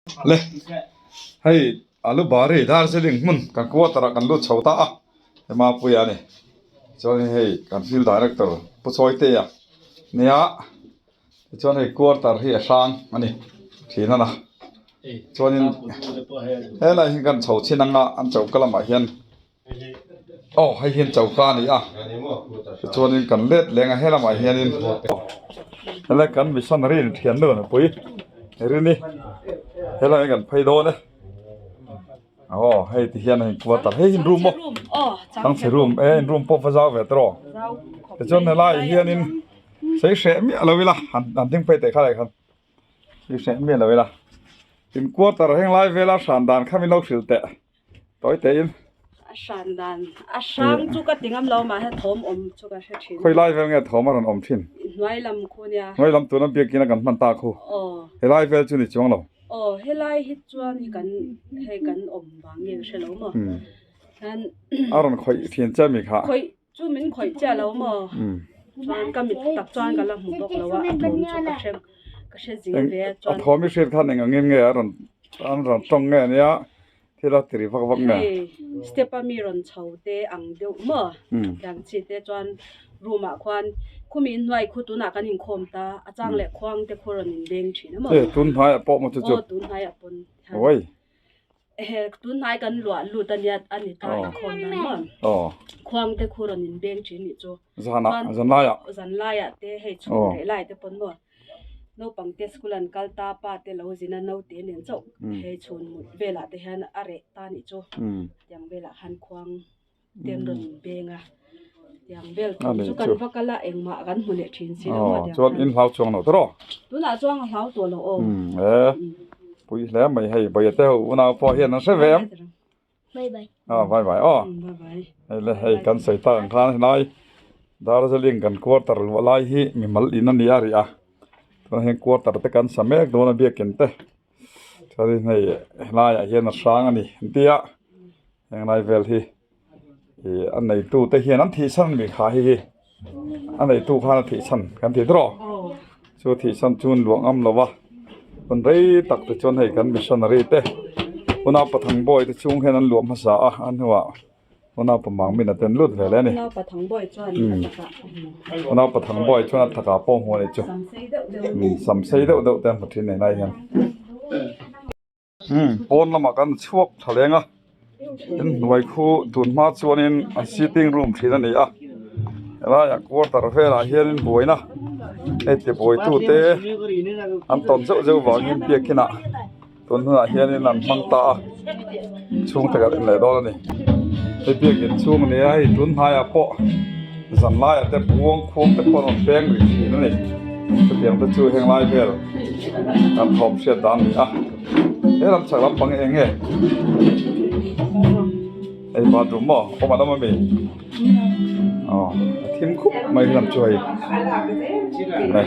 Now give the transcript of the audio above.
Le hei Alubari Darjeeling hmun kan quarter ah kan lut chho ta a hema puia a ni chuanin hei kan field director Pu Chawitea nia tichuan hei quarter hi a hrang a ni thin a na chuanin helai hi kan chho chin anga an choka lamah hian. Aw hei hian choka a ni a tichuanin kan let leng a helamah hianin helai kan missionary in thian nu nupui rini helai ah hian kan phei dawn e aw hei ti hian a inkuat a hei hi room maw changchhe room e in room pawh va zau ve tawh tichuan helaiah hianin sei hreh miah lo ila han ding phei teh kha leh khan. Sei hreh miah lo ila in quarter heng lai vela hran dan kha min lo hrilh teh. Tawi te in. A hran dan a hrang chu ka ti ngam lo mah he thawm awm chu ka hre thin. Khawi lai vel nge thawm a rawn awm thin? Hnuai lam khu nia. Hnuai lam tuna biakin a kan hman ta khu. Aw. Helai vel chu ni chuang lo. Aw helai hi chuan hi kan hei kan awm vang nge ka hre lo maw. Hian. A rawn khawih thin che mi kha. Khawih chu min khawih chiah lo maw. Chuan ka mit tak chuan ka la hmu bawk lo a a thawm chu ka hre ka hre zing ve a chuan. A thawm i hriat khan eng angin nge a rawn an rawn tawng nge nia. Thil a ti ri vak vak nge? Hei step a mi rawn chho te ang deuh maw? Tiang chi te chuan room ah khuan khumi inhnuai khu tunah kan inkhawm ta a chang leh khuang te khu rawn inbeng thin a maw? E tun hnaiah pawh maw chu chu? Aw tun hnaiah pawn hian. Awii. Ehe tun hnai kan luah lut a nia a ni ta inkhawm dan maw? Aw. Khuang te khu rawn inbeng thin nih chu. Zanah zan laiah. Zan laiah te hei chhung leh lai te pawn maw? Naupang te school an kal ta pa te lo zin a naute nen chauh hei chhun mut velah te hian a reh ta nih chu tiang velah khan khuang te an rawn beng a tiang vel thawm chu kan va kal a engmah kan hmu leh thin si lo maw tiang chuan in hlau chuang lo tawh tunah chuan a hlau tawh lo aw e pui hle mai hei bawiha te ho unau pawh hian an hre ve ang Bye bye. Ah bye bye aw. Bye bye. Hei le hei kan sawi tak ang khan helai Darjeeling kan quarter luah lai hi mimal in a ni a rih a chuan heng quarter te kan sa mek dawn a biakin te chuanin hei helaiah hian a hrang a ni an ti a heng lai vel hi ih a neitu te hian an thih chhan mi kha hi hi a neitu khan a thih chhan kan ti tawh chu thih chhan chu an luah ngam lo va hun rei tak te chuan hei kan missionary te huna pathang bawi te chhung hian an luah hmasa a a hnuah huna pamang min a ten lut ve leh a ni huna pathang bawi chuan a takah pawh hmuh a ni chu sam sei deuh deuh te an hmu thin a ni helai hian. Pawn lamah kan chhuak tha leng a inhnuai khu tun hma chuanin an sitting room thin a ni a helaiah quarter velah hianin buaina hei tibuaitu te an tawn zeuh zeuh vangin biakinah tun hunah hianin an hmang ta a chhungte kan en leh dawn a ni hei biakin chhung a ni a hei tun hnaiah pawh zan laiah te buang khuang te pawh an rawn peng rih thin a ni chutiang te chu heng lai vel kan thawm hriat dan a ni a. He lam chhak lampang hi eng nge? Hei bathroom maw? Awm a lam ami? Aw a thim khup mai hi lam chu hei. Nai.